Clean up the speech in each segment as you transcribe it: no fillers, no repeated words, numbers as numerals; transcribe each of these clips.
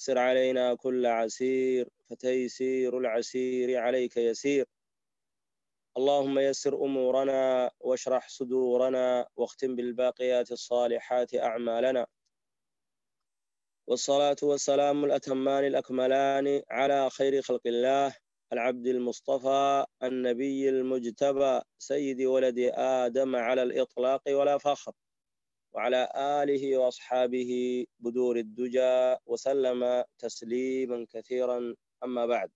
ويسر علينا كل عسير، فتيسير العسير عليك يسير. اللهم يسر أمورنا واشرح صدورنا واختم بالباقيات الصالحات أعمالنا. والصلاة والسلام الأتمان الأكملان على خير خلق الله، العبد المصطفى النبي المجتبى، سيد ولد آدم على الإطلاق ولا فخر، وعلى آله وأصحابه بدور الدجى وسلم تسليما كثيرا. أما بعد،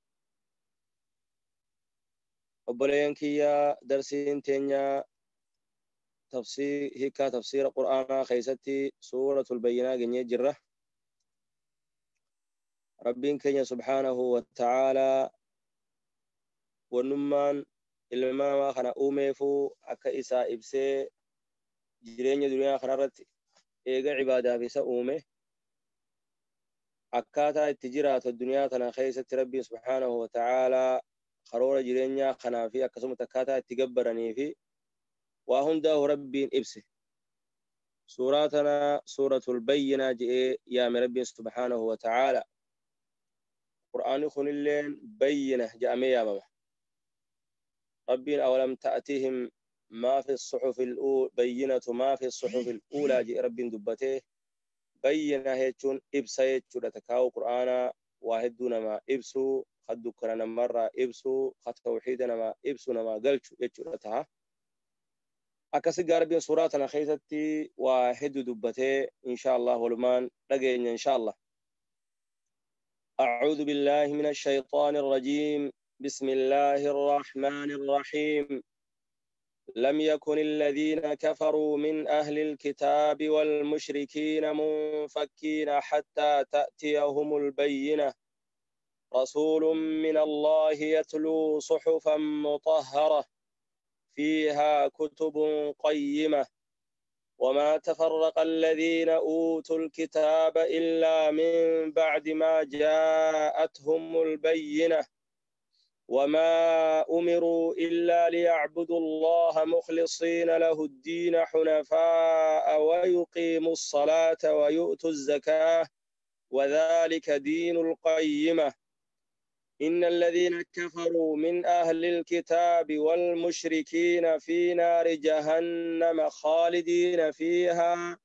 obboleeyyan kiyya، darsiin teenya tafsiir hiikaa tafsiira qur'aanaa keessatti suuratul bayyinaa geenyee jirra. Rabbiin keenya subhaanahu wa ta'aalaa wannummaan ilma namaa kana uumeefuu akka isaa ibsee, jireenya duniyaa kanarratti eega cibaadaaf isa uume, akkaataa itti jiraatu addunyaa tana keessatti Rabbiin subhaanahu wa ta'aalaa karoora jireenyaa kanaa fi akkasumatti akkaataa itti gabbaranii fi waa hundaa'u Rabbiin ibse. Suuraa tana suuratul bayyinaa je'ee yaame Rabbiin subhaanahu wa ta'aalaa. Qur'aanni kunilleen bayyina je'amee yaamama. Rabbiin أولم تأتهم ما في الصحف الأولى، بينة ما في الصحف الأولى je'e Rabbiin dubbatee. Bayyina jechuun ibsa jechuudha. Takkaa'u qur'aanaa waa hedduu namaa ibsuu, ka dukkana namarraa ibsuu, ka tawxiida namaa ibsu, namaa galchu jechuudha taha. Akkasi Rabbiin suuraa tana keessatti waa hedduu dubbatee, insha Allah walumaan dhageenya insha Allah. أعوذ بالله من الشيطان الرجيم. بسم الله الرحمن الرحيم. لم يكن الذين كفروا من أهل الكتاب والمشركين منفكين حتى تأتيهم البينة، رسول من الله يتلو صحفا مطهرة فيها كتب قيمة. وما تفرق الذين أوتوا الكتاب إلا من بعد ما جاءتهم البينة، وما أمروا إلا ليعبدوا الله مخلصين له الدين حنفاء ويقيموا الصلاة ويؤتوا الزكاة، وذلك دين القيمة. إن الذين كفروا من أهل الكتاب والمشركين في نار جهنم خالدين فيها،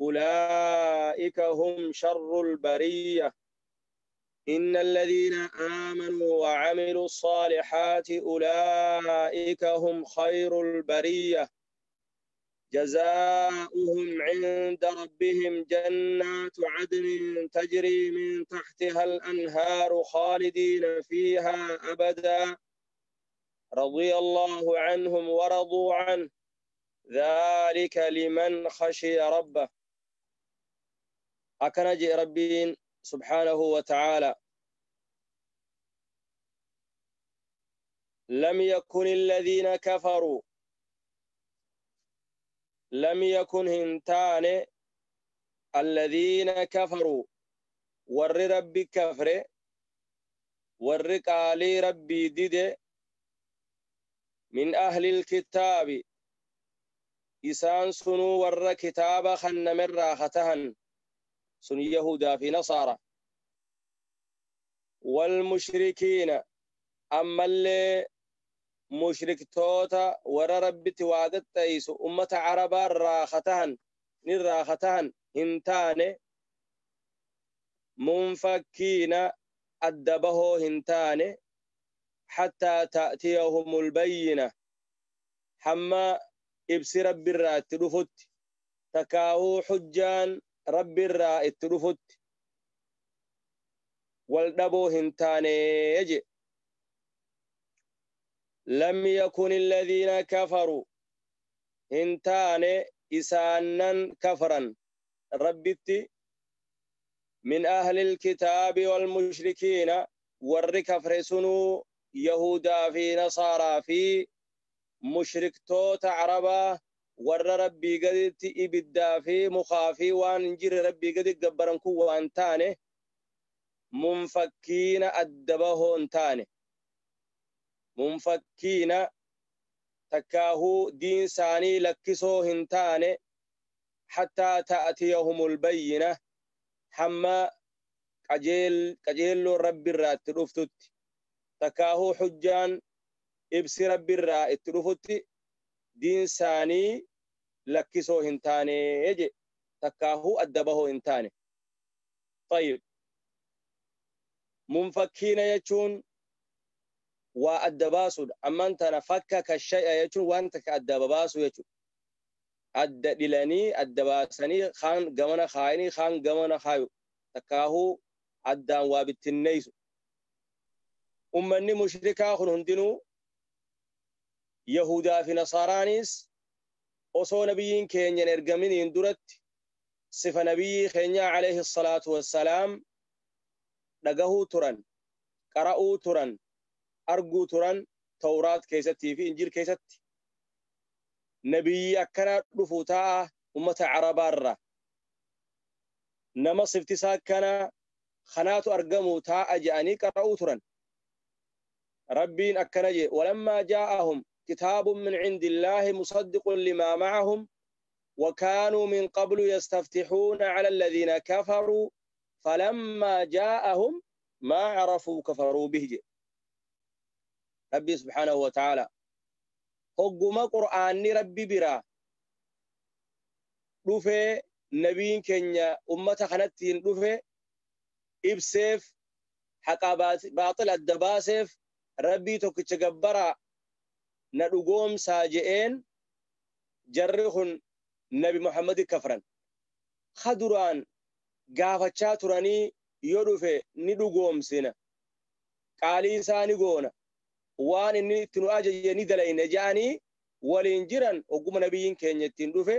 أولئك هم شر البرية. إن الذين آمنوا وعملوا الصالحات أولئك هم خير البرية. جزاؤهم عند ربهم جنات عدن تجري من تحتها الأنهار خالدين فيها أبدا، رضي الله عنهم ورضوا عنه، ذلك لمن خشي ربه. Akkana je'e Rabbiin سبحانه وتعالى: لم يكن الذين كفروا، لم يكن hin taane، الذين كفروا warri Rabbi kafre، warri qaalii Rabbii dide، من أهل الكتاب isaan sunuu warra kitaaba kennamerraa katahan sun yahudaa fi nasaara، والمشركين ammallee mushriktoota warra Rabbitti waa qaxxeessu ummata Arabaa irraa katahan nirraa katahan hin taane. منفكين adda bahoo hin taane، حتى تأتيهم البينة hamma ibsi Rabbi irraa itti dhufutti، takkaahuu xujjaan Rabbi irraa itti dhufutti wal dhaboo hin taane je. لم يكن الذين كفروا hin taane isaanan kafaran Rabbitti، من أهل الكتاب والمشركين warri kafre sunuu yahudaa fi nasaaraa fi mushriktoota Arabaa warra Rabbii gaditti ibiddaa fi mukaa fi waan hin jirre Rabbii gadi gabbaran kun waan taane. منفكين adda bahoo hin taane. منفكين takkaahuu diin isaanii lakkisoo hin taane، حتى تأتيهم البينة hamma qajeelloo Rabbi irraa itti dhuftutti, takkaahuu hujjaan ibsi Rabbi irraa itti dhufutti diin isaanii lakkisoo hin taane je, takkaahuu adda bahoo hin taane. طيب munfakkiina jechuun waa adda baasuudha. Ammaan tana fakkaka shay'a jechuun waan takka adda babaasu jechuudha. Adda dhilanii adda baasanii kaan gamana kaayanii kaan gamana kaayu, takkaahuu addaan waa bittinneeysu. Ummanni mushrikaa kun hundinuu Yahudaa fi Nasaaraanis osoo nabiyyiin keenya hin ergaminiin duratti sifa nabiyyii keenyaa alayhi salaatu wassalaam dhagahuu turan, qara'uu turan, arguu turan Tawraat keessattii fi Injiil keessatti. Nabiyyi akkanaa dhufuu taa'a ummata Arabaarra. Nama sifti isaa akkanaa kanaatu argamuu taa'a je'anii qara'uu turan. Rabbiin akkana jee: walammaa jaa'ahum kitaabun min cindillaahi musaddiqun limaa ma'ahum وكانوا من قبل يستفتحون على الذين كفروا فلما جاءهم ما عرفوا كفروا به. ربي سبحانه وتعالى هقوم قرآن ربي برا رفع نبيين كنيا أمة خنتين رفع إبسيف حقا باطل الدباسف ربي توكتشجبرا ندقوم ساجئين جرخن نبي محمد كفرا خدران gaafachaa turanii yoo dhufe ni dhugoomsina, qaalii isaa ni goona, waan inni itti nu ajaje ni dalayne je'anii waliin jiran ogguma nabiyyiin keenya ittiin dhufe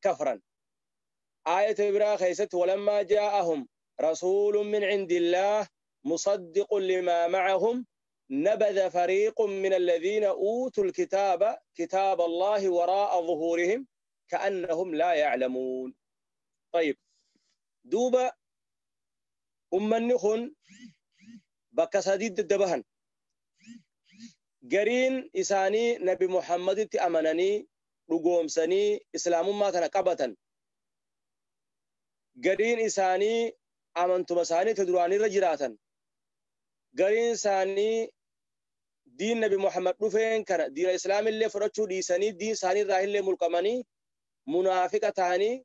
kafran. Aayata biraa keessatti walammaa jaa'ahum rasuulun min cindillaah musaddiqun limaa ma'ahum نبذ فريق من الذين أوتوا الكتاب كتاب الله وراء ظهورهم كأنهم لا يعلمون. طيب دوبا ummanni kun bakka sadiitti daddabahan. Gariin isaanii Nabi Muhammaditti amananii dhugoomsanii islaamummaa kana qabatan. Gariin isaanii amantuma isaanii ta duraanirra jiraatan. Gariin isaanii diin Nabi Muhammad dhufeen kana diina islaamillee fudhachuu dhiisanii diin isaanii irraa illee mulqamanii munaafiqa ta'anii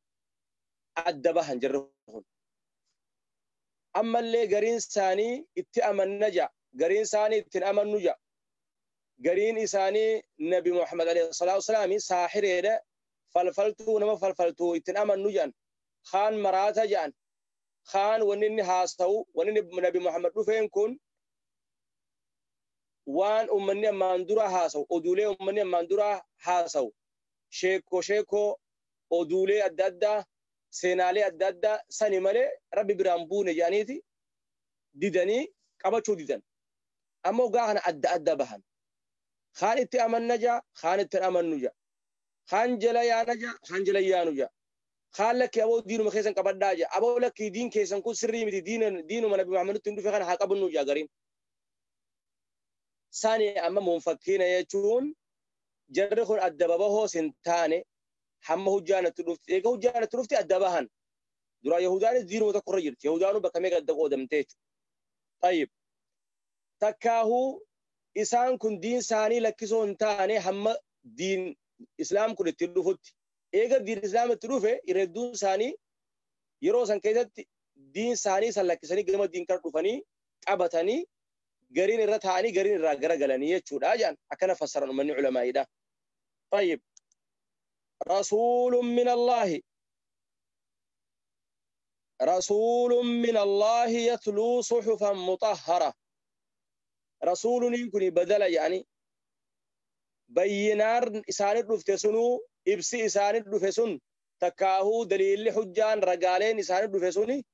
adda bahan jirru kun. Ammallee gariin isaanii itti amanna ja'a, gariin isaanii ittiin amannu ja'a. Gariin isaanii Nabi Muhammad alayhi salaatu wasalaam saahireedha, falfaltuu nama falfaltuu ittiin amannu ja'an, kaan maraata ja'an, kaan wanni inni haasa'u, wanni inni Nabi Muhammad dhufeen kun waan ummanni ammaan dura haasa'u, oduulee ummanni ammaan dura haasa'u, sheekoo sheekoo oduulee adda addaa, seenaalee adda addaa sani malee Rabbi biraan buune jedhaniiti didanii qabachuu didan. Ammoo gaa kana adda adda bahan. Kaan itti amanna ja'a, kaan itti hin amannu ja'a. Kaan jala yaana ja'a, kaan jala yaanu ja'a. Kaan lakkii aboo diinuma keessan qabadhaa ja'a. Aboo lakkii diin keessan kun sirrii miti, diinuma Nabi Muhammaditti hin dhufe kana haa qabannu ja'a gariin. Sani amma munfakkiina jechuun jarri kun adda babahoos hin taane hamma hujjaan itti dhufti. Eega hujjaan itti dhufti adda bahan. Dura Yahudaanis diinuma tokko irra jirti. Yahudaanuu bakka meeqa adda qoodamtee jechuudha. Tayyib. Takkaahuu isaan kun diin isaanii lakkisoo hin taane hamma diin islaam kun itti dhufutti. Eega diin islaam itti dhufe irra hedduun isaanii yeroo san keessatti diin isaanii san lakkisanii gama diin kana dhufanii qabatanii gariin irra taa'anii gariin irraa garagalanii jechuudha jedhan akkana fassaran ummanni ulamaa'iidha. Tayyib. رسول من الله رسول من الله يتلو صحفا مطهرة. رسول يكون بدل يعني بينار إسان الرفتسنو إبسي إسان الرفسن تكاهو دليل حجان رجالين إسان الرفسني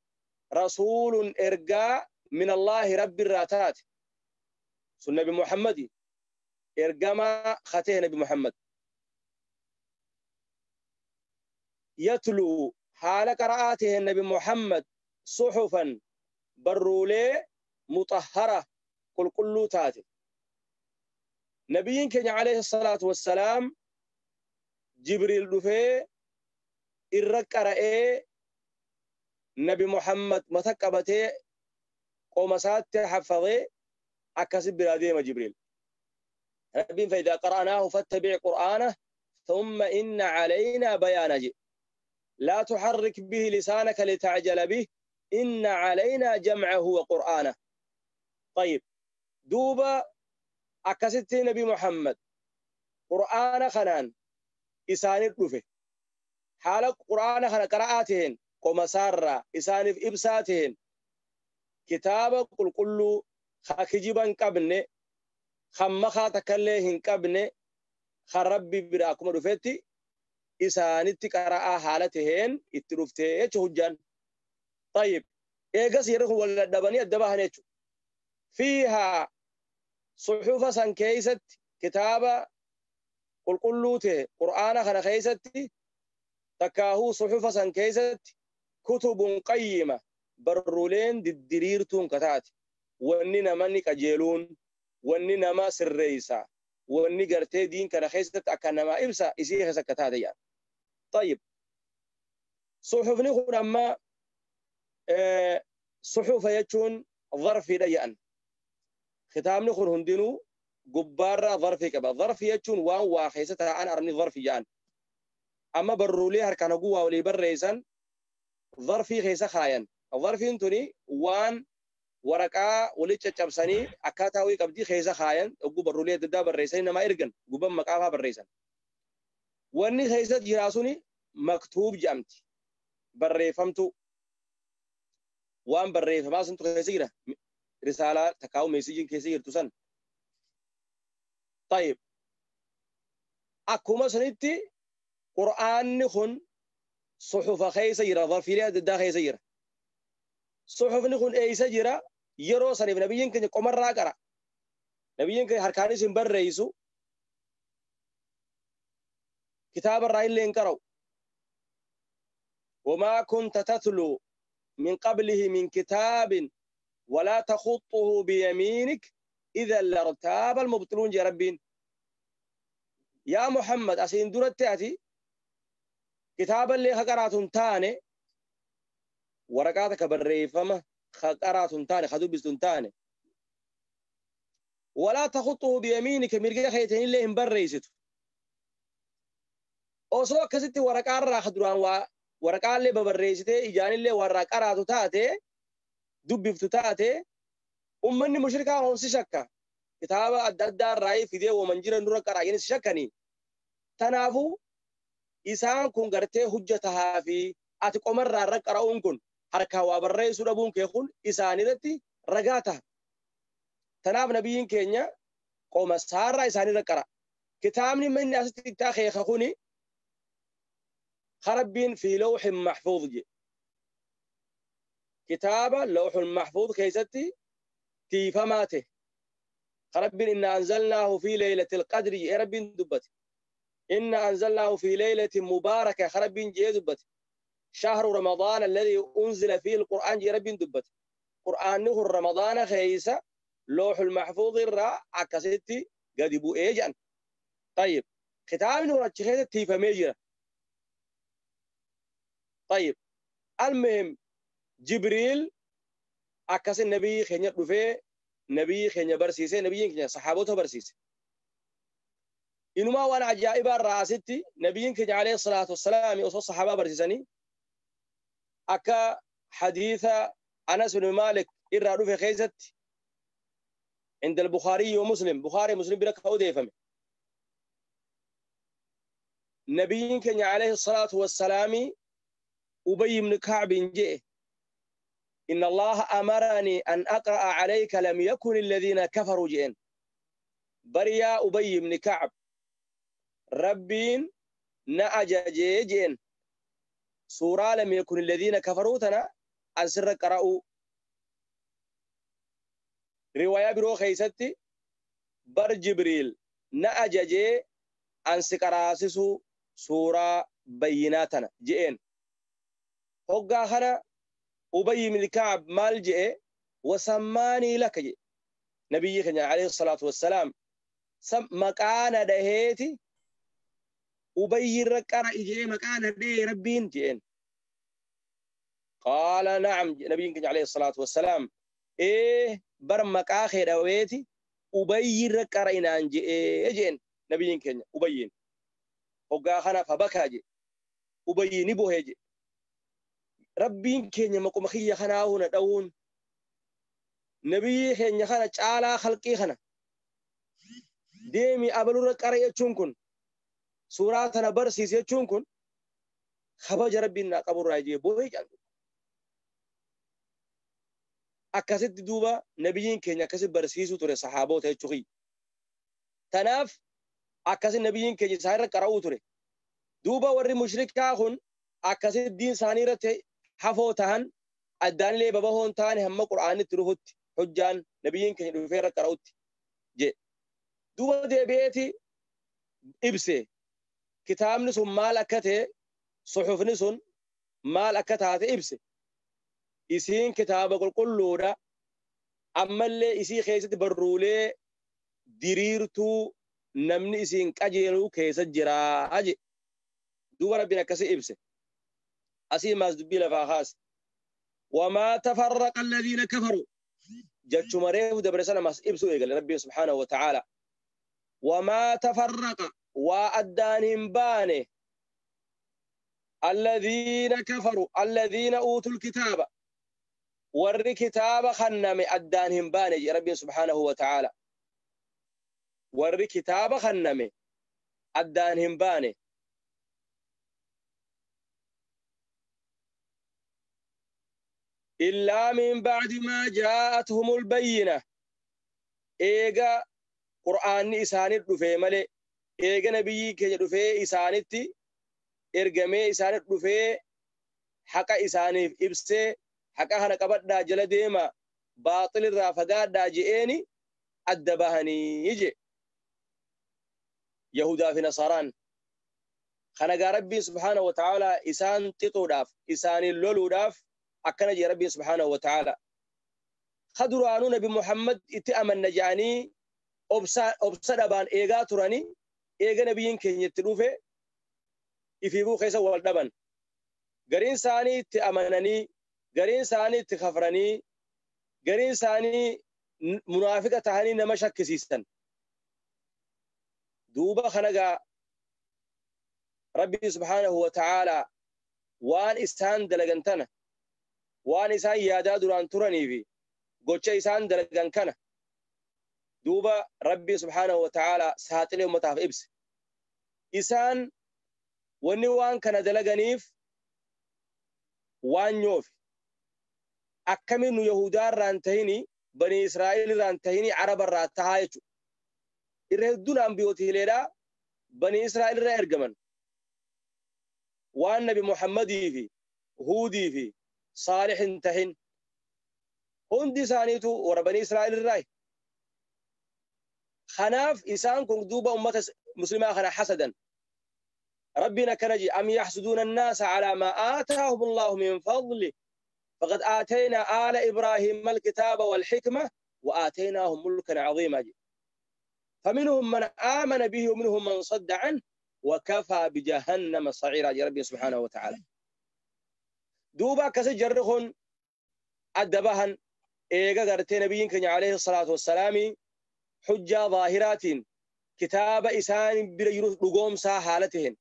رسول إرجاء من الله رب الراتات سنة نبي محمد إرجاء ما خته نبي محمد يتلو حال قراءته النبي محمد صحفا برولي مطهرة قل كل تاتي. نبيين كان عليه الصلاة والسلام جبريل دفه إرق رأي نبي محمد متقبته Qoma isaatti haffazee akkasi biraa deema Jibriil. Rabbiin فإذا قرأناه فاتبع قرآنه ثم إن علينا بيانه جي. لا تحرك به لسانك لتعجل به إن علينا جمعه وقرآنه. طيب دوبا أكست نبي محمد قرآن خنان إساني رفه حال قرآن خنا قراءاتهن قم سارة إساني في إبساتهن كتاب قل كل خاكجبا قبن خمخا تكلهن قبن خربي براكم رفتي إساني قراءة حالتهن اترفته هجان. طيب إيجاس يرخو ولا دبني الدبهن فيها صحف سنكيست كتابة قل قلوته قرآن خنا خيست تكاهو صحف سنكيست كتب قيمة برولين ددريرتون كتات واننا مني كجيلون واننا ما سريسا واني قرتي دين كنا خيست أكنما إبسا إسي خيست كتات يعني. طيب صحف نخون أما صحف يجون ظرفي ليأن ختام نخون هندنو قبارة ظرفي كبا ظرفي يجون وان واخيستها أنا أرني ظرفي جان. أما برولي هركان قوة ولي بريسان ظرفي خيسة خاين ظرفي انتوني وان ورقة ولي تشبساني أكاتاوي قبدي خيسة خاين أقو برولي ددا بريسان نما إرقن قبا مقافها بريسان واني خيسة جراسوني مكتوب جامتي بريفمتو وان بريفما سنتو خيسة جرا رسالة تكاو ميسجين كيسة جرتوسان. طيب أكوما سنتي قرآن نخون صحف خيسة جرا ظرفي لها ددا خيسة جرا صحف نخون أيسة جرا يرو سنف نبيين كن قمر راقرا نبيين كن هركاني سنبر رئيسو كتاب الرأي اللي انكروا وما كنت تتلو من قبله من كتاب ولا تخطه بيمينك إذا لارتاب المبطلون يا ربين. يا محمد أسين دورة تأتي كتابا اللي خقراتهم تاني ورقاتك بالريفمة خقراتهم تاني خدوبستون تاني ولا تخطه بيمينك مرقا خيتين اللي هم بريستو أوسو كستي ورقا را خدران ورقا اللي ببريسته إجان اللي ورقا راتو تاتي دبفتو تاتي أمني مشركة هم سشكا كتابة أدى الرأي في ذي ومنجر نور كراجين سشكني تنافو إسان كون قرته حجتها في أتك عمر رك رأون كون حركة وابرئ سربون كيخون إسان ذاتي رجعتها تناف نبيين كينيا قوم سارة إسان ركرا كتابني من أستي تاخي خوني خربين في لوح محفوظ جي. كتابة لوح المحفوظ كيستي تيفماته خربين إن أنزلناه في ليلة القدر يا ربين دبت إن أنزلناه في ليلة مباركة خربين جي دبت شهر رمضان الذي أنزل فيه القرآن جي ربين دبت قرآن نهر رمضان خيسة لوح المحفوظ الرا عكستي قد يبو إيجان. طيب ختام نهر الشخيصة تيفميجرة. طيب المهم جبريل أكاس النبي خنيا رفع نبي خنيا برسيسة نبي خنيا صحابته برسيسة إنما وأنا عجائب الرأستي نبي خنيا عليه الصلاة والسلام يوصل الصحابة برسيسني أكا حديث أنس بن مالك إرى رفع خيزت عند البخاري ومسلم بخاري مسلم بركة أوديفم نبي خنيا عليه الصلاة والسلام أبي بن كعب جاء إن الله أمرني أن أقرأ عليك لم يكن الذين كفروا جئن بريا أبي بن كعب ربين نأجج جئن سورة لم يكن الذين كفروا تنا أنسر قرأوا رواية برو خيستي بر جبريل نأجج أنسكراسسو سورة بيناتنا جئن هقا خنا أبي بن كعب مال جئ وسماني لك جئ نبي خنا عليه الصلاة والسلام سم مكان دهيتي أبي ركر إجي مكان دهي ربين جئن قال نعم نبي خنا عليه الصلاة والسلام Ee bar maqaa kee dhaweeti Ubayyirra qara'inaan je'ee jeen nabiyyiin keenya Ubayyiin. Hoggaa kana fabakaa je. Ubayyi ni bohee je. Rabbiin keenya maquma kiyya kanaa huna dhawuun nabiyyii keenya kana caalaa khalqii kana deemi abalurra qara'i jechuun kun suuraa tana barsiisi jechuun kun kabaja Rabbiin naa qaburraa jee bohee jedhan. Akkasitti duuba nabiyyiin keenya akkasitti barsiisuu ture saxaaboota jechuu kiyya. Tanaaf akkasi nabiyyiin keenya isaan irra qara'uu ture. Duuba warri mushrikaa kun akkasitti diin isaanii irratti hafoo tahan addaanillee babahoon taane hamma Qur'aanitti dhufutti hojjaan nabiyyiin keenya dhufee irra qara'utti je. Duuba deebi'eeti ibse kitaabni sun maal akka ta'e suxufni sun maal akka taate ibse. Isiin kitaaba qulqulluudha. Ammallee isii keessatti barruulee diriirtuu namni isiin qajeeluu keessa jiraa je. Duuba Rabbiin akkasii ibse. Asii maas dubbii lafaa kaase. Wamaa tafarraqa alladhiina kafaru. Jechuma reefu dabre sana maas ibsuu eegale Rabbiin subhaanahu wa ta'aala. Wamaa tafarraqa waa addaan hin baane. Alladhiina kafaru alladhiina uutul kitaaba. Warri kitaaba kenname addaan hin baane jedhe Rabbiin subhaanahu wa ta'aala. Warri kitaaba kenname addaan hin baane. Illaa min ba'di maa jaa'atuhumul bayyina. Eega Qur'aanni isaanitti dhufee malee, eega nabiyyii keenya dhufee isaanitti ergamee isaanitti dhufee haqa isaaniif ibsee haqa kana qabadhaa jala deema baaxilirraa fagaadhaa je'eeni adda bahanii je. Yahudaa fi Nasaraan. Kana gaa Rabbiin subhaanahu wa ta'aalaa isaan xixuudhaaf, isaaniin loluudhaaf akkana jee Rabbiin subhaanahu wa ta'aalaa. Ka duraanuu Nabi Muhammad itti amanna je'anii obsa dhabaan eegaa turanii eega nabiyyiin keenya itti dhufe ifiifuu keessa wal dhaban. Gariin isaanii itti amananii, gariin isaanii itti kafranii, gariin isaanii munaafiqa tahanii nama shakkisiisan. Duuba kana gaa Rabbi subhaanahu wa ta'aalaa waan isaan dalagan tana, waan isaan yaadaa duraan turanii fi gocha isaan dalagan kana duuba Rabbi subhaanahu wa ta'aalaa saaxilee ummataaf ibse. Isaan wanni waan kana dalaganiif waan nyoofi. Akkamiin nu Yahudaa irraa hin tahini, Bani Israa'el irraa hin tahini, Araba irraa tahaa jechuudha. Irra hedduun ambiyootiileedhaa Bani Israa'el irraa ergaman. Waan Nabi Muhammadii fi Huudii fi Saalih hin tahin. Hundi isaaniitu warra Bani Israa'el irraa. Kanaaf isaan kun duuba ummata muslimaa kana hasadan. Rabbiin akkana jedhe, am yaxsuduuna annaasa calaa maa aataahum Allahu min fadli faqad aataynaa aala Ibraahiima alkitaaba walxikma wa aataynaahum mulkan caziimaa jedhe. Faminhum man aamana bihi wa minhum man sadda canhu wa kafaa bijahannama saciiraa jedhe Rabbiin subhaanahu wa ta'aala. Duuba akkasi jarri kun adda bahan eega gartee nabiyyiin keenya alayhi salaatu wassalaami hujjaa zaahiraatiin kitaaba isaan bira jiru dhugoomsaa haala taheen.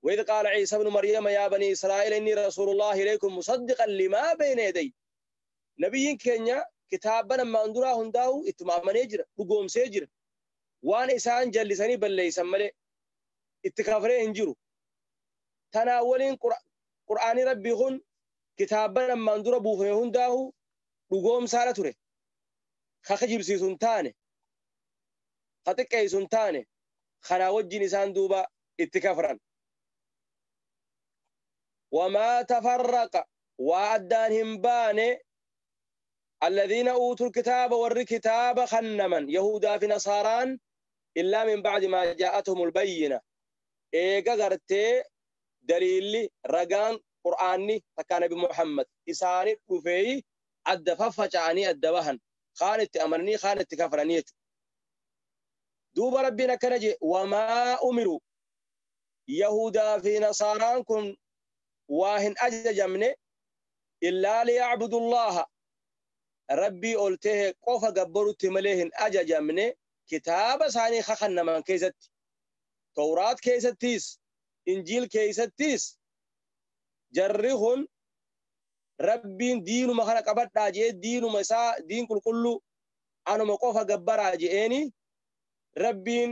وإذ قال عيسى ابن مريم يا بني إسرائيل إني رسول الله إليكم مصدقا لما بين يدي. نبيين كينيا كتابنا ما اندرا هنداو اتمامني جرا dhugoomsee jira. Waan isaan jallisanii balleeysan malee itti kafree hin jiru. Tanaa waliin Qur'aanni Rabbii kun kitaaba namaan dura buufame hundaahu dhugoomsaadha ture. Ka kijibsiisu hin taane, ka xiqqeessu hin taane, kanaa wajjin isaan duuba itti kafran. Wamaa tafarraqa waa addaan hin baane alladhiina uutul kitaaba warri kitaaba kennaman Yahudaa fi Nasaaraan illaa min ba'di maa jaa'atuhumul bayyina. Eega gartee daliilli ragaan Qur'aanni takkaa Nabi Muhammad isaanii dhufee adda faffaca'anii adda bahan kaan itti amananii kaan itti kafranii jechuudha. Duuba Rabbiin akkana jedhe wamaa umiru Yahudaa fi Nasaaraan kun waa hin ajajamne illaa liyacbudullaaha Rabbii ol tahe qofa gabbarutti malee hin ajajamne kitaaba isaanii kakannaman keessatti Tawraat keessattis Injiil keessattis jarri kun Rabbiin diinuma kana qabadhaa je'ee diinuma isaa diin qulqulluu anuma qofa gabbaraa je'eeni Rabbiin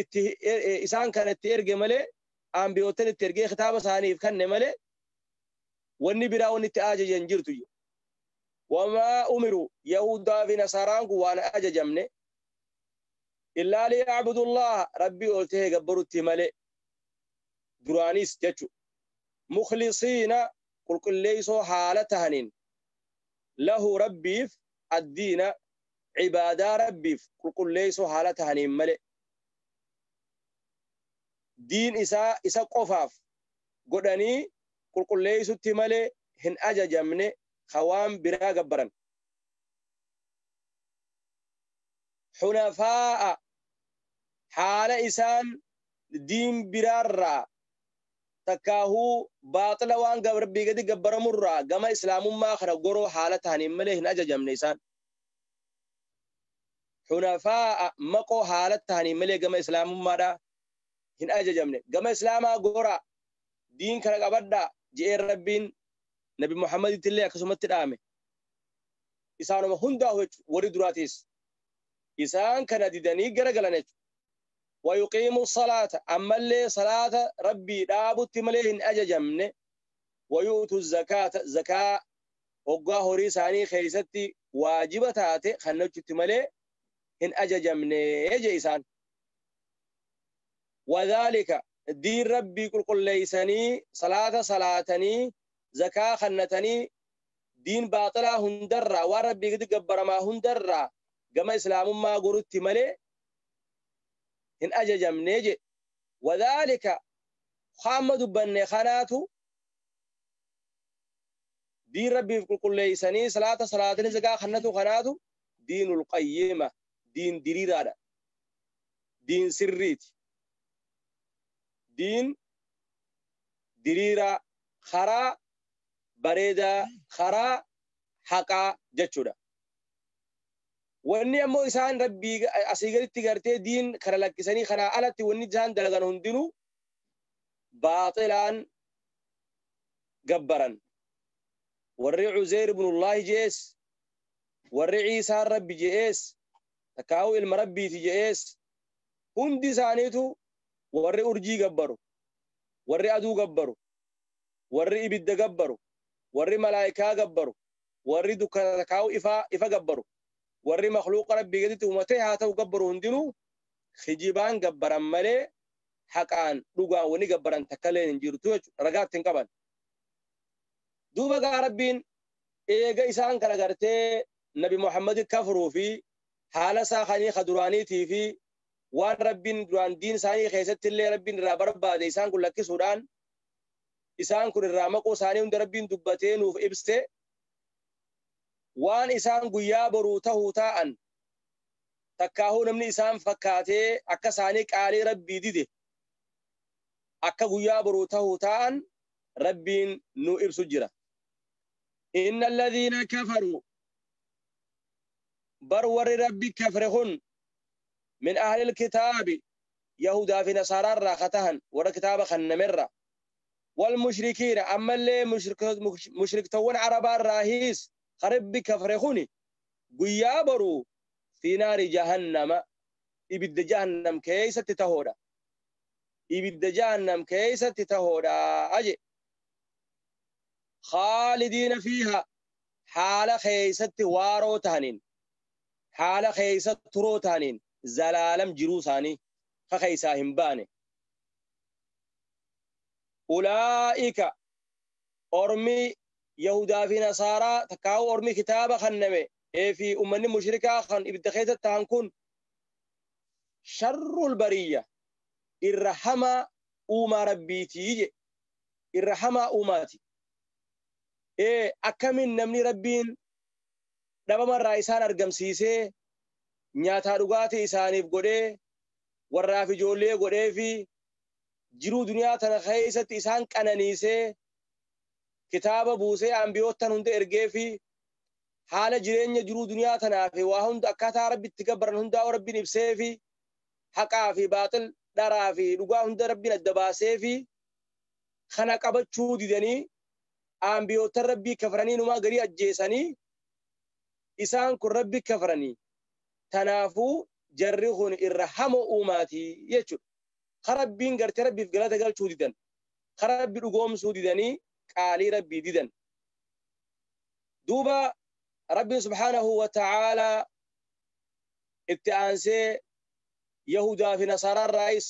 itti isaan kana itti erge malee ambiyootan itti ergee kitaaba isaaniif kanne malee wanni biraa wanni itti ajajan jirtu. Wamaa umiru Yahudaa fi Nasaaraan kun waan ajajamne illaa liya'budullaha Rabbii ol ta'e gabbarutti malee duraanis jechu mukhlisiina qulqulleessoo haala tahaniin lahu Rabbiif addiina cibaadaa Rabbiif qulqulleessoo haala tahaniin malee diin isaa isa qofaaf godhanii qulqulleessutti malee hin ajajamne hawaan biraa gabbaran. Xunafaa'a haala isaan diin biraarraa takkaahuu baaxila waan Rabbii gadi gabbaramurraa gama islaamummaa kana goroo haala tahaniin malee hin ajajamne isaan. Xunafaa'a maqoo haala tahaniin malee gama islaamummaadhaa hin ajajamne. Gama islaamaa goraa diin kana qabadhaa je'ee Rabbiin Nabi Muhammaditti illee akkasumatti dhaame. Isaanuma hundaa warri duraatiis isaan kana didanii garagalan jechuudha. ويقيموا الصلاة أما اللي صلاة ربي دابت مليه أججمن ويؤتوا الزكاة زكاة وقا هوري ساني خيستي واجبتاتي خنوچت مليه إن أججمن يجي وذلك دين ربي كل كل ليسني صلاة صلاتني زكاة خنتني دين باطلة هندرة وربي قد قبر ما هندرة كما إسلام ما قرت مليه إن أججم نيجي وذلك خامد بن خناتو دين ربي في كل ليسني صلاة صلاتني زكاة خنتو خناتو دين القيمة دين دريرة دين سريت دين دريرة خرا بريدة خرا حقا جتشودا wanni ammoo isaan Rabbii asii gaditti gartee diin kana lakkisanii kanaa alatti wanni isaan dalagan hundinuu baaxilaan gabbaran. Warri Uzeyr ibnullaahi je'es, warri Ciisaan Rabbi je'es, takkaa'uu ilma Rabbiiti je'es, hundi isaaniitu warri urjii gabbaru, warri aduu gabbaru, warri ibidda gabbaru, warri malaayikaa gabbaru, warri dukkana takkaa'uu ifa gabbaru. Warri makhluuqa Rabbii gaditti uumatee haa ta'u gabbaru hundinuu kijibaan gabbaran malee haqaan dhugaan wani gabbaran takkaillee hin jirtu jechuudha. Ragaatti hin qaban. Duuba gaa Rabbiin eega isaan kana gartee Nabi Muhammad kafruu fi haala isaa kanii ka duraaniitii fi waan Rabbiin duraan diin isaanii keessatti illee Rabbiin irraa barbaade isaan kun lakkisuudhaan isaan kun irraa maquu isaanii hunda Rabbiin dubbatee nuuf ibse. Waan isaan guyyaa boruu tahuu taa'an takkaahuu namni isaan fakkaatee akka isaanii qaalii Rabbii dide akka guyyaa boruu tahuu taa'an Rabbiin nu ibsu jira. Inna alladhiina kafaruu bar warri Rabbi kafre kun min ahlil kitaabi Yahudaa fi Nasaaraarraa katahan warra kitaaba kannamerra wal mushrikiina ammallee mushriktowwan Arabaarraahiis خرب كفرخوني قيابرو في نار جهنم إبد جهنم كيسة تهودا إبد جهنم كيسة تهودا أجي خالدين فيها حال خيسة وارو تهنين حال خيسة ترو تهنين زلالم جروساني خيسا همباني أولئك أرمي يهودا في نصارى تكاو أرمي كتابة خنمي في أمني مشركة خن إبتخيت تهنكون شر البرية الرحمة أوما ربيتي الرحمة أوماتي أكمل نمني ربين دبما الرئيسان أرقم سيسي nyaataa dhugaatii isaaniif godhee warraa fi ijoollee godhee fi jiruu duniyaa tana keessatti isaan qananiisee kitaaba buusee ambiyootan hunda ergee fi Haala jireenya jiruu duniyaa tanaa fi waa hunda akkaataa Rabbi itti gabbaran hundaa Rabbiin ibsee fi haqaa fi baaxil, dharaa fi dhugaa hunda Rabbiin adda baasee fi kana qabachuu didanii ambiyoota Rabbii kafaranii numaa garii ajjeesanii isaan kun Rabbi kafaranii. Tanaafuu jarri kun irra hamoo uumaatii jechuudha. Rabbiin gartee Rabbiif galata galchuu didan, Rabbi dhugoomsuu didanii qaalii Rabbii didan. Duuba Rabbiin subhaanahu wa ta'aalaa itti aansee Yahudaa fi Nasaaraa irraayis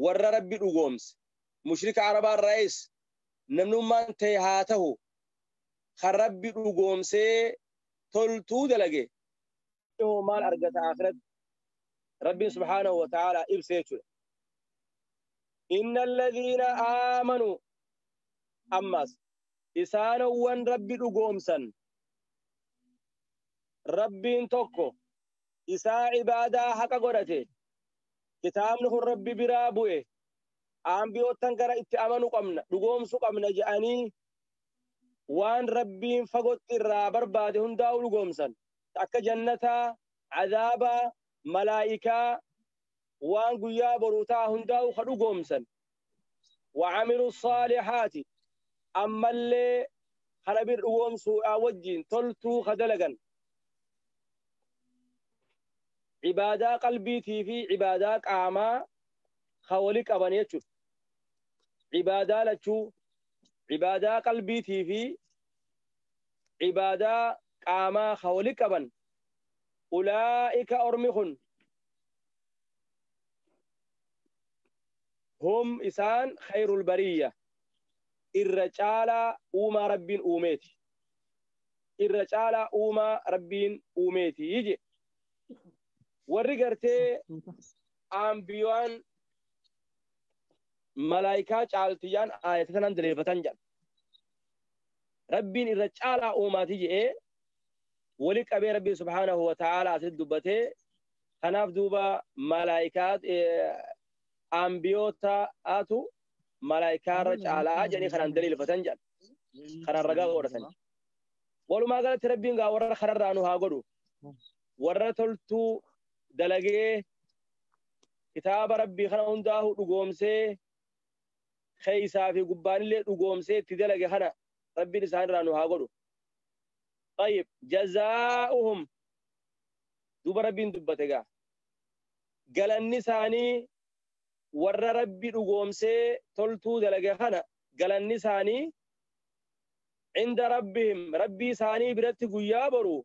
warra Rabbi dhugoomse, mushrika Arabaa irraayis namnummaan ta'e haa ta'u kan Rabbi dhugoomsee toltuu dalage maal argata akhiratti Rabbiin subhaanahu wa ta'aalaa ibsee jechuudha. Inna alladhiina aamanuu, ammas isaanowwan Rabbi dhugoomsan, Rabbiin tokko isaa ibaadaa haqa godhate, kitaabni kun Rabbi biraa bu'e, ambiyoottan gara itti amanu qabna, dhugoomsuu qabna jedhanii waan Rabbiin fagootti irraa barbaade hundaa'u dhugoomsan, akka jannataa, azaabaa, malaa'ikaa, waan guyyaa boruu ta'a hundaa'u ka dhugoomsan. Wa'amilu saalihaati, ammallee kana bir dhugoomsuudhaa wajjiin toltuu ka dalagan, ibaadaa qalbiitii fi ibaadaa qaamaa ka wali qaban jechuudha. Ibaadaa lachuu, ibaadaa qalbiitii fi ibaadaa qaamaa ka wali qaban, ulaa'ika ormi kun hum isaan khayrul bariyya, irra caalaa uumaa Rabbiin uumeeti. Irra caalaa uumaa Rabbiin uumeeti je. Warri gartee ambiyaan malaayikaa caaltiyyaan aayata tanan daleeffatan jedhan. Rabbiin irra caalaa uumaati jedhee wali qabee Rabbiin subhaanahu wa ta'aalaa asitti dubbatee, kanaaf duuba malaayikaa ambiyootaatu malaayikaarra caalaa jedhanii kanaan daliilfatan jedhan. Kanaan ragaa godhatan. Walumaa galatti Rabbiin gaa warra kanarraa nu haa godhu. Warra toltuu dalagee kitaaba Rabbii kana hundaa'u dhugoomsee keeysaa fi gubbaanillee dhugoomsee itti dalage kana Rabbiin isaanirraa nu haa godhu. Tayyib, jazaa'uhum, duuba Rabbiin dubbate gaa. Galanni isaanii warra Rabbi dhugoomsee toltuu dalage kana galanni isaanii inda rabbihim, Rabbii isaanii biratti guyyaa boru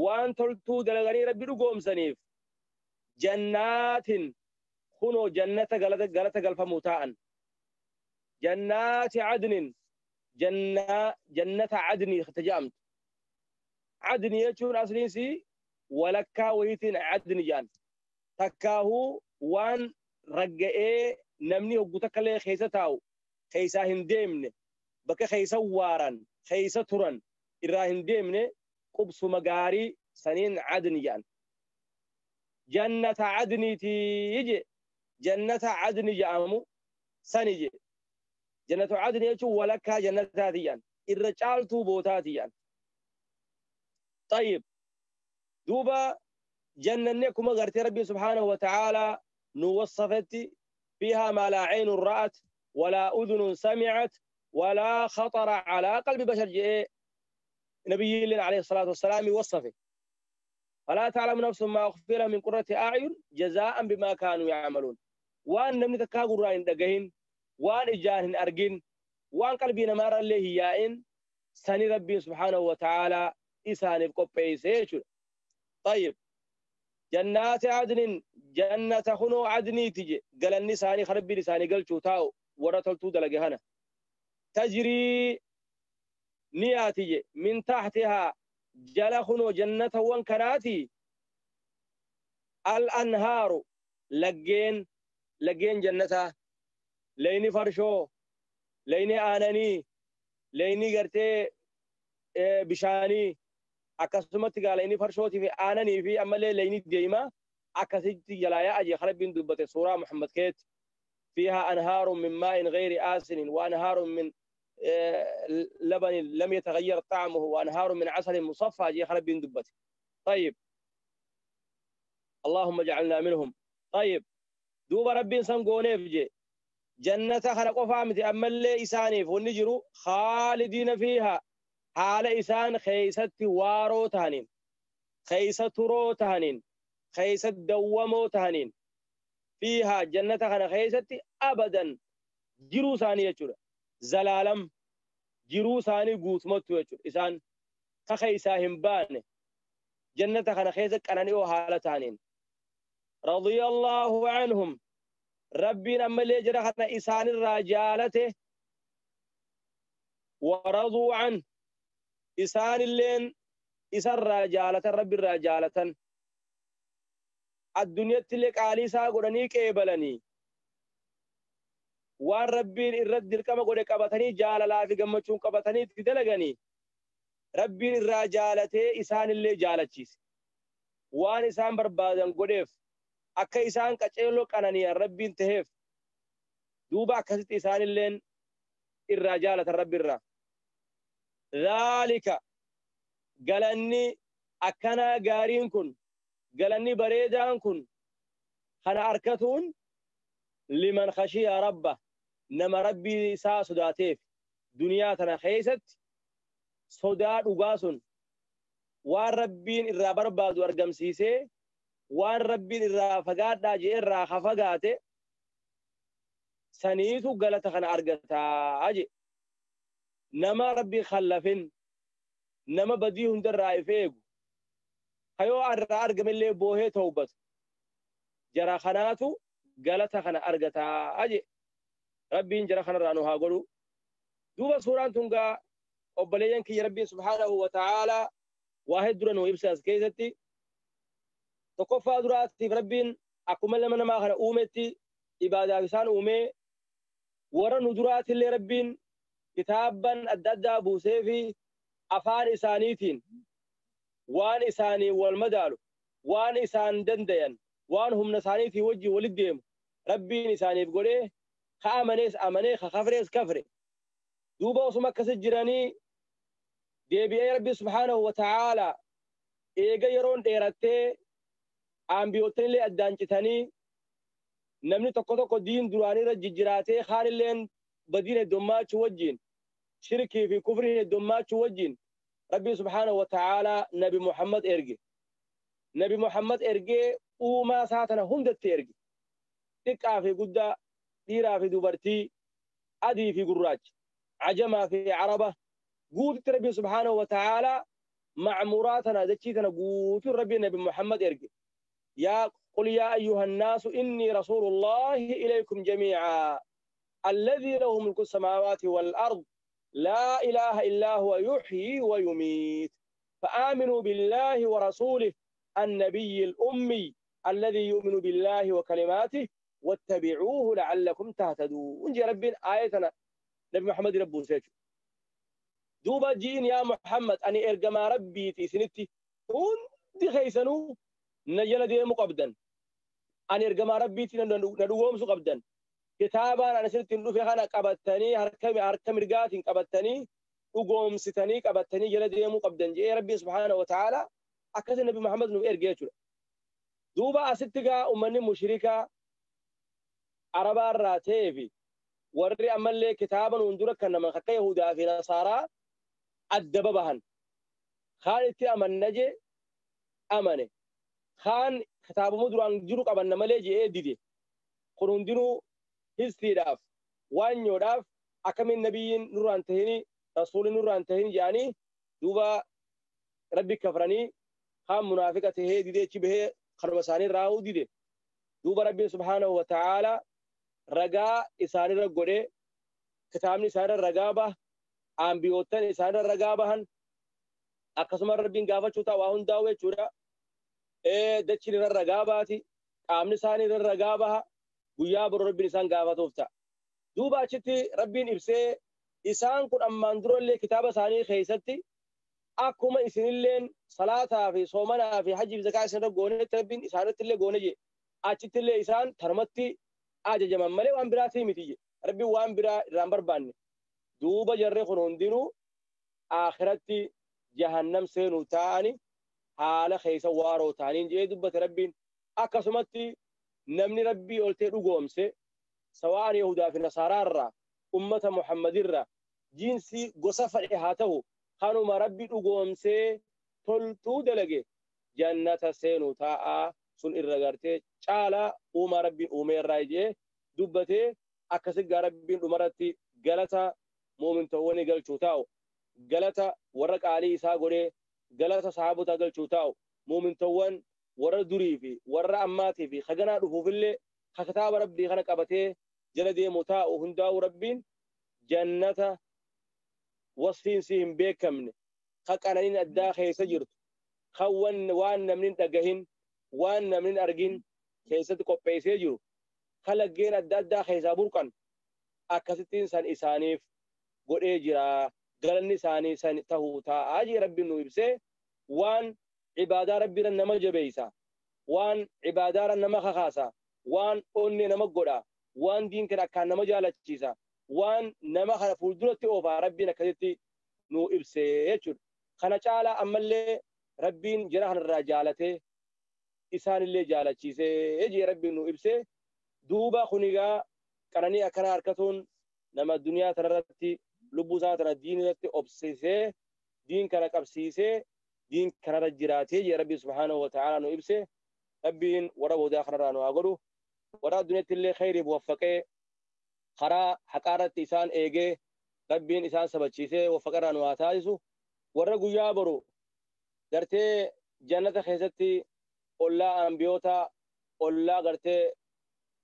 waan toltuu dalaganii Rabbi dhugoomsaniif jannaatin, kunoo jannata galata galfamuu taa'an. Jannaati adnin, jannata adnii taja'amtu. Adni jechuun asliinsi walakkaa wayiitiin adni jedhan. Takkaahuu waan ragga'ee namni hoggu takka illee keessa taa'u keessaa hin deemne, bakka keessa waaran keessa turan irraa hin deemne, qubsuma gaarii saniin adni jedhan. Jannata adniitii je, jannata adni jedhamu sani je. Jannatu adni jechuun walakkaa jannataati jedhan, irra caaltuu bootaati jedhan. Tayyib, duuba jannanni akkuma gartee Rabbiin subhaanahu wa ta'aalaa nu wassafetti fiihaa maa laa caynun ra'at walaa udunun sami'at walaa khaxara calaa qalbi bashar jedhee nabiyyiilleen alayhi salaatu wassalaami wassafe. فلا تعلم نفس ما أخفي لهم من قرة أعين جزاء بما كانوا يعملون. وان نمني تكا قران دغين، وان إجان أرجين، وان قلبي نمار اللي هيائن سني ربي سبحانه وتعالى إسان بقبيسه. طيب، جنات عدن، جنة خنو عدني تجي قال النساني خربي لساني قال شو تاو ورتلتو دلقهنا تجري نياتي من تحتها جل خنو جنة وانكراتي الأنهار لجين لجين جنتها ليني فرشو ليني آنني ليني قرتي بشاني akkasumatti gaa leyni farshootii fi aananii fi ammallee leyni deema akkasitti jalaa yaa'a jee Rabbiin dubbate suuraa Muhammad keetti. فيها أنهار من ماء غير آسن وأنهار من لبن لم يتغير طعمه وأنهار من عسل مصفى جي ربين دبته. طيب اللهم اجعلنا منهم. طيب دوب ربين سنقونيف جي جنة خلق فامتي أما اللي إسانيف ونجروا خالدين فيها حال إسان خيست وارو تهنين خيست رو تهنين خيست دومو تهنين فيها جنة خلق خيست أبدا جرو ثانية جرو زلالم جرو ثاني قوتمتو يجرو إسان خيساهم بان جنة خلق خيست كانوا حالة تهنين رضي الله عنهم ربنا أما اللي جرحنا إسان الرجالته ورضوا عنه إسان اللين إسان رجالة رب الرجالة الدنيا تلك علي ساقرني كيبلني وان ربين الرد الكما قد قبتني جال لا في قمتشون قبتني تدلغني ربين الرجالته إسان اللي جالتشيس وان إسان بربادن قدف akka isaan qaceeloo qananiyan rabbiin taheef duuba akkasitti isaanilleen irraa jaalatan rabbi irraa. Dhaalika galanni akkanaa gaariin kun galanni bareedaan kun kana arkatuun liman khashiya rabba nama rabbii isaa sodaateef duniyaa tana keessatti sodaa dhugaa sun waan rabbiin irraa barbaadu argamsiisee waan rabbiin irraa fagaadhaa jee irraa hafagaate saniitu galata kana argataa je nama rabbii khallafin nama badii hundarraa if eegu kayoo irraa argamellee boohee tawbatu jara kanaatu galata kana argataa je rabbiin jara kanarraa nu haa godhu. Duuba suuraan tun gaa obboleeyyan kiyya rabbiin subhaanahu wa ta'aalaa waa heddura nu ibsa as keessatti. Tokkoffaa duraatiif rabbiin akkuma lama namaa kana uumetti ibaadaaf isaan uumee warra nu duraatillee rabbiin kitaabban adda addaa buusee fi afaan isaaniitiin waan isaanii wal madaalu waan isaan dandayan waan humna isaaniitii wajjin walit deemu rabbiin isaaniif godhee ka amanees amanee ka kafrees kafre. Duuba osuma akkasi jiranii deebi'ee rabbi subhaanahu wa ta'aalaa eega yeroon dheerattee ambiyootanillee addaan citanii namni tokko tokko diin duraanirra jijjiraatee kaanilleen badiin heddummaachuu wajjin shirkii fi kufriin heddummaachuu wajjin rabbi subhaanahu wa ta'aalaa nabi Muhammad erge. Nabi Muhammad ergee uumaa isaa tana hundatti erge. Xiqqaa fi guddaa, dhiiraa fi dubartii, adii fi gurraacha, ajamaa fi araba guututti rabbi subhaanahu wa ta'aalaa macmuuraa tana dachii tana guutuun rabbi nabi Muhammad erge. يا قل يا أيها الناس إني رسول الله إليكم جميعا الذي له ملك السماوات والأرض لا إله إلا هو يحيي ويميت فآمنوا بالله ورسوله النبي الأمي الذي يؤمن بالله وكلماته واتبعوه لعلكم تهتدون. جي رب آيتنا نبي محمد ربه سيجو دوبا جين يا محمد أني إرجما ربي تيسنتي هندي خيسنو نجل ديمو قبدا أنا إرجما ربي ندوم سو قبدا كتابا أنا سرت ندوف خانا قبضتني هركم رجاتين قبضتني وقوم ستني قبضتني جل ديمو قبدا جي ربي سبحانه وتعالى أكثر النبي محمد نو إرجعته دوبا أستجا أمني مشركة عربا راتيفي وري أمل كتابا وندرك كنا من خك يهودا في نصارى الدببهن خالتي أمن نجي أمنه خان كتاب مدران جروك أبن ملجي إيه ديدي قرون هستيراف وان يوراف أكمل النبيين نور أنتهني رسول نور أنتهني يعني دوبا ربي كفرني خان منافقة هي ديدي شبه خربساني راهو ديدي دوبا ربي سبحانه وتعالى رجاء إساني رجوري كتابني إساني رجابة عم بيوتن إساني رجابهن أقسم ربي قافة شوتا وهن داوي شورا إيه دتشي الرجاباتي قامني إساني الرجابها guyyaa boru rabbiin isaan gaafatuuf ta'a. Duuba achitti rabbiin ibsee isaan kun ammaan durallee kitaaba isaanii keessatti akkuma isinilleen salaataa fi soomanaa fi hajii fi zakaa isinirra goonetti rabbiin isaanitti illee goone jee achitti illee isaan tarmatti ajajaman malee waan biraatii miti jee rabbiin waan biraa irraa hin barbaanne. Duuba jarri kun hundinuu akhiratti jahannam seenuu ta'ani haala keessa waaroo ta'aniin jedhee dubbate Rabbiin. Akkasumatti namni Rabbii oltee dhugoomse sawa'an Yahudaa fi Nasaaraarraa ummata Muhammadirraa jinsii gosa fedhe haa ta'u kanuma Rabbi dhugoomsee toltuu dalage jannata seenuu taa'aa sun irra gartee caalaa uumaa Rabbiin uumeerraa jedhee dubbatee akkasi gaa Rabbiin dhumarratti galata mu'mintoowwanii galchuu taa'u galata warra qaalii isaa godhee galata sahaabota galchuu taa'u mu'mintoowwan warra durii fi warra ammaatii fi haganaa dhufuufillee kitaaba Rabbii kana qabatee jala deemu taa'u hundaa'u Rabbiin jannata wasfiin si hin beekamne ka qananiin addaa keessa jirtu ka waan namni hin dhagahin waan namni hin argin keessatti qopheessee jiru ka laggeen adda addaa keessaa burqan akkasittiin san isaaniif godhee jira galanni isaanii san tahuu taa'aa jee Rabbiin nu ibsee waan cibaadaa Rabbiirra nama jabeeysa waan cibaadaarra nama kakaasa waan onnee nama godha waan diin kana akkaan nama jaalachiisa waan nama kana fuulduratti oofaa Rabbiin akkasitti nu ibsee jechuudha. Kana caalaa ammallee Rabbiin jara kanarraa jaalatee isaanillee jaalachiisee jee Rabbiin nu ibsee duuba kunigaa qananii akkana harkatuun nama duniyaa tanarratti lubbuu isaa tana diin irratti obsisee diin kana qabsiisee diin kanarra jiraatee jee Rabbiin subhaanahu wa ta'aalaa nu ibsee Rabbiin warra boodaa kanarraa nu haa godhu warra addunyaatti illee khayriif waffaqee karaa haqaarratti isaan eegee Rabbiin isaan sabachiisee waffaqarraa nu haa taasisu warra guyyaa boru gartee jannata keessatti ollaa anbiyoota ollaa gartee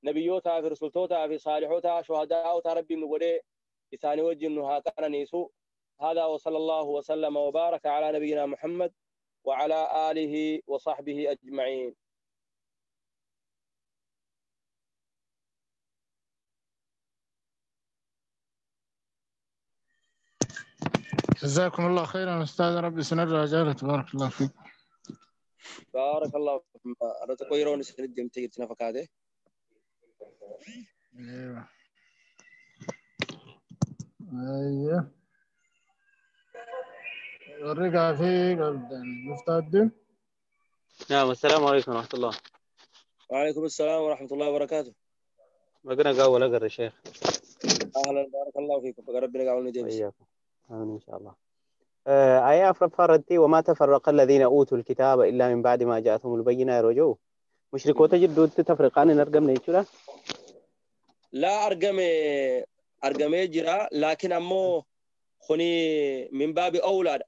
nabiyyootaa fi rusultootaa fi saalihootaa shuhadaa'otaa Rabbiin nu godhee isaanii wajjin nu haa qananiisu. هذا وصلى الله وسلم وبارك على نبينا محمد وعلى آله وصحبه أجمعين. جزاكم الله خيرا أستاذ، ربي سنرجع جالة، بارك الله فيك. بارك الله فيكم. رتقوا يرون سندم تيجي فكاده. ايوه ايوه ورقة في مفتاح. نعم، السلام عليكم ورحمة الله. وعليكم السلام ورحمة الله وبركاته. ما قنا قاول أقر يا شيخ. أهلا، بارك الله فيكم، ربنا قاول نديم. وإياكم، آمين إن شاء الله. آية فرتي وما تفرق الذين أوتوا الكتاب إلا من بعد ما جاءتهم البينة يرجو مشركوتا جدود تفرقان نرقم نيتشولا. لا أرقم جرا لكن أمو خني من باب أولاد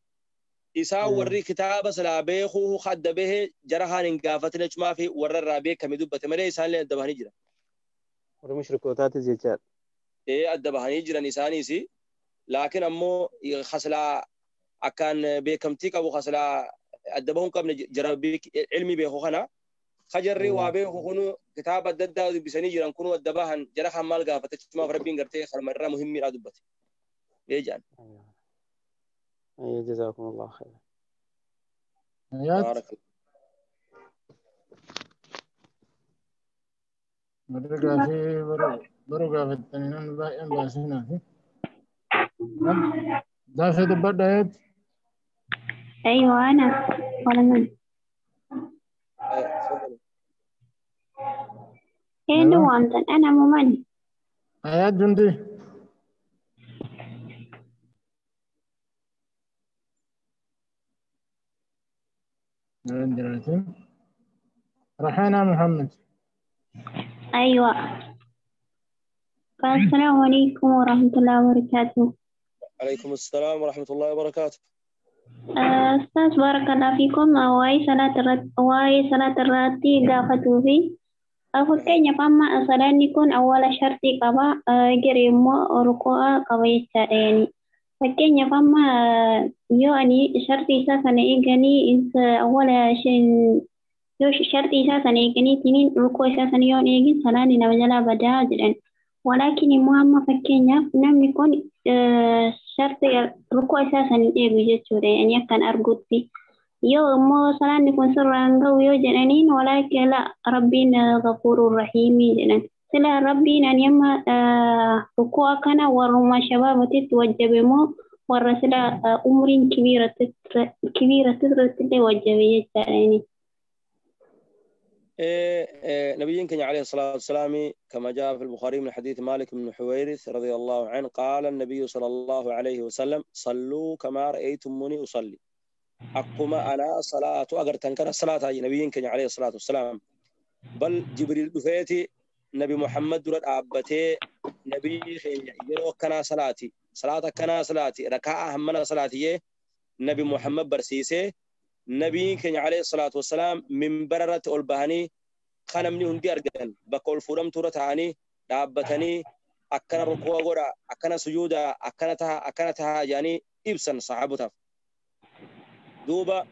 إسا وري كتاب سلا بيخو خد به جرهان إنقافتنا ما في ورى الرابي كم يدب تمري إسان لي أدبهني جرا. وري مشركوتات زيجات. إيه أدبهني جرا نساني سي لكن أمو خسلا أكان بيكمتيك أبو خسلا أدبهم قبل جرا بيك علمي بيخو خنا خجري وابيه خنو كتاب الددا بسني جرا كنو أدبهن جرا خمال قافتش ما فربين قرتي خل مرة مهمة أدبت بيجان. أيوة جزاكم الله خير. آيات برقة في برقة في التنين باين باسنا في دافع دبر آيات. أيوة أنا ولا من إيه وأنت أنا ممن آيات جندي. رحينا محمد. أيوة. السلام عليكم ورحمة الله وبركاته. عليكم السلام ورحمة الله وبركاته. أستاذ بارك الله فيكم. waa'ee salaata irratti gaafatuu fi fakkeenyaaf amma salaanni kun awwaala shartii qaba, garee immoo ruku'a qaba jechaadha. Yani fakkeenyaaf amma yoo ani shartii isaa sana eeganii awwaala yoo shartii isaa sana eeganiitiin rukuu isaa sana yoo eegin salaanni nama jalaa badaa jedhan. Walaakin immoo amma fakkeenyaaf namni kun shartii rukuu isaa sana eegu jechuudha. Yani akkan argutti yoo immoo salaanni kun sirraan ga'u yoo jedhaniin walaakin la rabbiin ghafuurur rahiimii jedhan. Sila rabbiin ani amma rukuu akkana warruma shabaabatitti wajjabe moo warra sila umriin kibiiratti irrattillee wajjabe jechaadha inni. نبينا كان عليه الصلاة والسلام كما جاء في البخاري من حديث مالك بن حويرث رضي الله عنه قال النبي صلى الله عليه وسلم صلوا كما رأيتموني أصلي أقوم أنا صلاة أقرتن كان الصلاة نبينا كان عليه الصلاة والسلام بل جبريل دفيتي نبي محمد درد أبتي نبي يرو كنا صلاتي صلاة كنا صلاتي ركعة همنا صلاتي نبي محمد برسيسي نبي كان عليه الصلاة والسلام من بررة البهني خنمني هندي أرجان بقول فرم تورتاني دابتني أكنا ركوع غورا أكنا سجودا أكنا تها أكنا تها يعني إبسن صحابته دوبا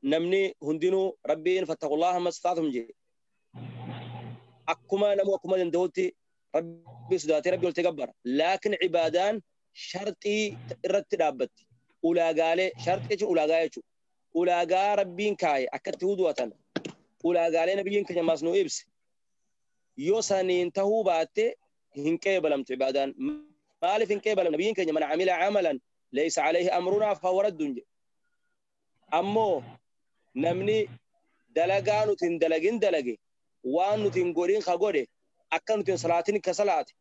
نمني هندينو ربين فاتقوا الله ما استطعتم جي أكما نمو أكما دندوتي ربي سداتي ربي والتكبر لكن عبادان شرطي رت دابتي ulaagaalee sharxii jechuun ulaagaa jechuudha. Ulaagaa rabbiin kaaye akkatti wudu'atan ulaagaalee nabiyyiin keenya maas nu ibse yoo saniin tahuu baatte hin qeebalamtu ibaadaan. Maaliif hin qeebalamne? Nabiyyiin keenya man amila amalan laysa alayhi amrunaa fahuwa raddun jedhe. Ammoo namni dalagaa nuti hin dalagin dalage waan nuti hin godhin ka godhe akka nuti hin salaatin ka salaate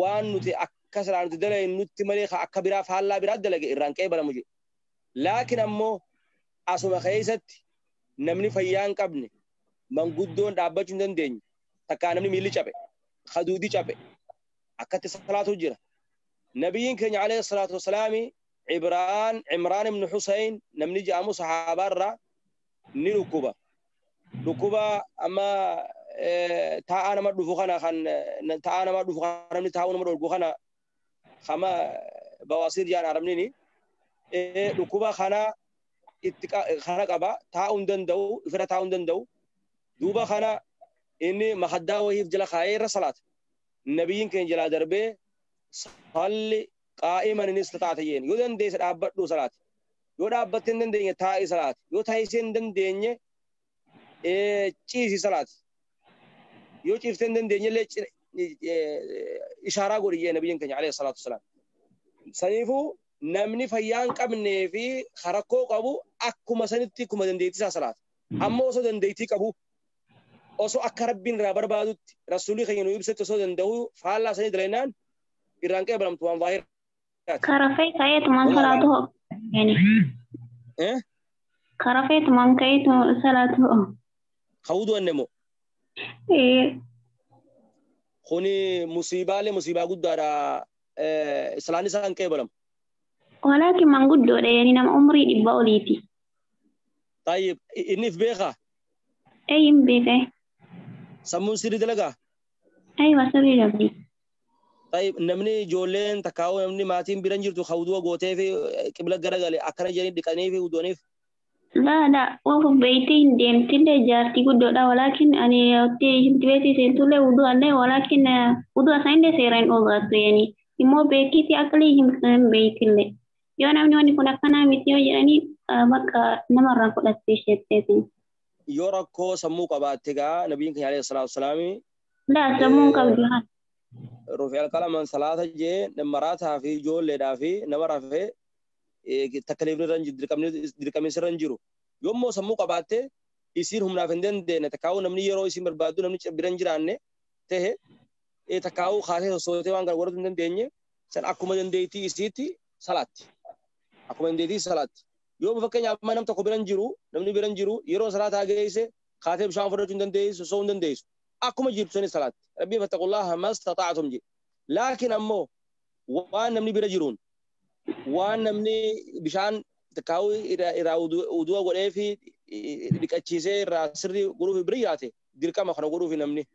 waan nuti كسر عن تدلى نوت مريخ أكبر فهلا براد دلج إيران كي بلا مجي لكن أمو أسمع خيست نمني فيان قبني من قدون دابة جندن دين تكان نمني ميلي شابه خدودي شابه أكت صلاة وجرة نبيين كان عليه الصلاة والسلام عمران بن حسين نمني جامو صحابة را نركوبة ركوبة أما تاعنا ما دفوخنا خان تاعنا ما دفوخنا نمني تاعنا ما دفوخنا خما بواسير جان عربنيني ركوبة خنا خنا قبا تاعون دندو إفرا تاعون دندو دوبا خنا إني مخدا وهي في جلا خير صلاة النبيين كان جلا دربه صلي قائما إن استطاعتين يودن ديس أبدو صلاة يود أبتين دين تاعي صلاة يو تاعي دين دين چیزی صلاة يو چیفتن دين دين ليش إشارة قرية نبيين كان عليه الصلاة والسلام سنيفو نمني فيان قبني في خرقو قبو أكو مسنتي كم دنديتي صلاة أما أصلا دنديتي قبو أصلا أكربين رابر بعدو رسولي خينو يبسط أصلا دندو فعلا سني دلينان إيران كبرم توان ظاهر كرفي كايت من صلاته يعني إيه كرفيت من كايت صلاته خودو النمو إيه خوني مصيبة لمصيبة قد دارا إسلامي سان كبرم ولكن من قد دور يعني نم عمري إبقوليتي طيب إني في بيخة أي بيخة سمون سيري دلقة أيوة سيري دلقة طيب نمني جولين تكاو نمني ماتين بيرنجر تخوضوا قوتي في قبل قرقلي أكرا جاني دكاني في ودونيف لا لا وفي بيتي ديمتي لي جارتي قدو لا ولكن أنا بيتي سنتو لي ودو عليه ولكن ودو أسعين لي سيرين أوغاتو يعني إمو بيكي في أكلي هم بيتي لي يو نمني واني كنا كنا ميتيو يعني بكا نمرة كل أستيشتي يوركو سمو قباتك نبيك عليه الصلاة والسلام لا سمو قبلها رفع القلم من ثلاثة جي نمراتها في جول لدافي نمرة في تكليف رنج دركم سرنجرو يوم مو سمو قباته يصير هم نافندن ده نتكاو نمني يرو يصير بربادو نمني برنجرانه ته تكاو خاصه صوته وانغر ورد ندن دينه سن أكو مدن ديتي يصيرتي صلاة أكو مدن ديتي صلاة يوم فكني أما نم تكو برنجرو نمني برنجرو يرو صلاة أجيسه خاطب بشام فرج ندن ديس وصو ندن ديس أكو مجيب سنة صلاة ربي فاتقوا الله ما استطعتم جي لكن أمو وان نمني برجرون وان نمني بشان تكاوي إلى ودوا قرية في لكتشيسة راسري غروف برياته ديركا ما خنا غروف نمني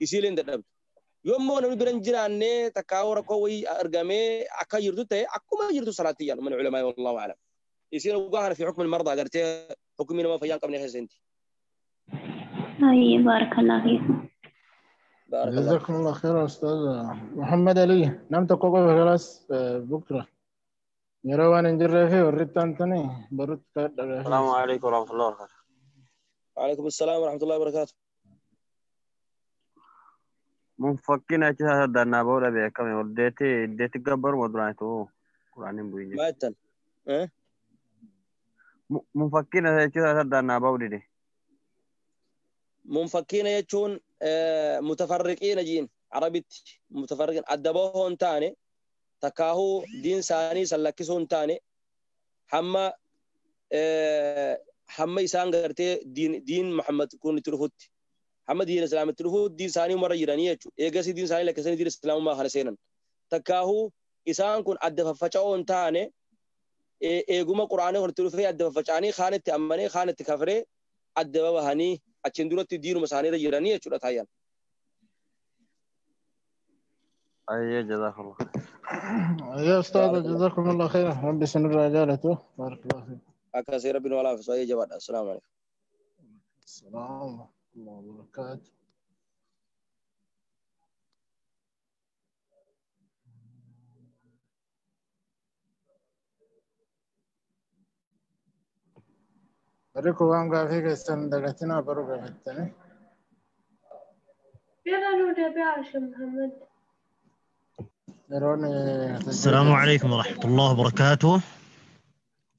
يسيلين دبل يوم مو نمني برنجران نه تكاو ركوي أرجمه أكا يردو ته أكو ما يردو صلاتي يعني من العلماء والله أعلم يصير وقاهر في حكم المرضى قرتي حكمنا ما فيان قبل خزنتي. أي بارك الله فيكم. جزاكم الله خير أستاذ محمد علي. نعم تقوى خلاص بكرة يروان نجرب فيه وريت تاني برد كارد. السلام عليكم ورحمة الله وبركاته. وعليكم السلام ورحمة الله وبركاته. Munfakkiin achi isaa saddannaa ba'uu dhabe akkami oldeetti iddeetti gabbaruma duraan ta'uu quraan hin bu'in Maal jettan? Munfakkiin achi isaa saddannaa ba'uu dide. Munfakkiina jechuun mutafarriqiina jiin Arabitti mutafarriqiin adda bahoo hin taane takkaahuu diin isaanii san lakkisuu hin taane hamma hamma isaan gartee diin Muhammad kun itti dhufutti hamma diin islaamitti dhufutti diin isaanii umarra jiranii jechuudha. Eegasii diin isaanii lakkisanii diin islaamummaa kana seenan. Takkaahuu isaan kun adda faffaca'oo hin taane eeguma quraanii kun itti dhufee adda faffaca'anii kaan itti amanee kaan itti kafree adda babahanii achiin duratti diinuma isaaniirra jiranii jechuudha taayyaan. Ayyee jazakallah. يا أستاذ جزاكم الله خيرا ربي سنر رجالته بارك الله فيك. Akkasii rabbiin walaa fi ayyee jabaadha. Assalaamu alaikum. السلام ورحمة الله وبركاته. Barri waan gaafii keessan dagatinaa baruu gaafattanii. يلا نودي يا محمد. Yeroon السلام عليكم ورحمة الله وبركاته.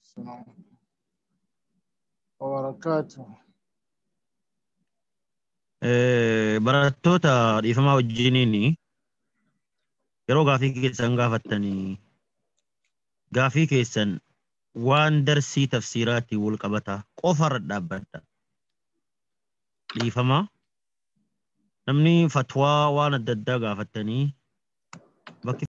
السلام وبركاته. Barattoota dhiifamaa wajjiniini yeroo gaafii keessan gaafattanii gaafii keessan waan darsii tafsiiraatiin wal qabata qofarra dhaabbadha. Dhiifamaa namni fatwaa waan adda addaa gaafattanii bakki